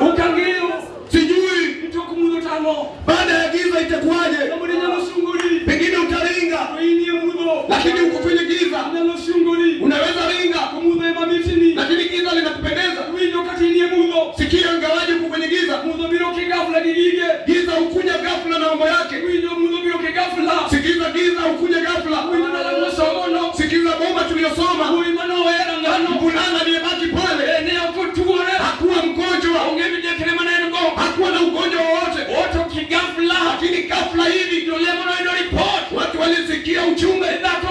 Ok ang'eyo, sijui. tok mudho tang'o? Baada ya giza itakuwaje? Samoro inyalo sungori, Pengine utaringa, to in e mudho. lakini uko kwenye giza. Inyalo sungori, Unaweza ringa, to mudho ema mitni. lakini giza linakupendeza. Winjo kata in e mudho. Sikia, ingawaje uko kwenye giza, Mudho biro kigafla gi gige. giza hukuja ghafla na mambo yake. Winjo mudho biro kigafla. Sikiza, giza hukuja ghafla. Winjo dala mosomono. Sikiza boma tuliyosoma, Wuoyi mane ohero ng'ano. mvulana aliyebaki pale Ne ok otuore. hakuwa mgonjwa, Onge midekre mane en go. hakuwa na ugonjwa wowote, Oto kigafla. lakini ghafla hivi Jolemo noyudo ripot. watu walisikia ujumbe. Dhako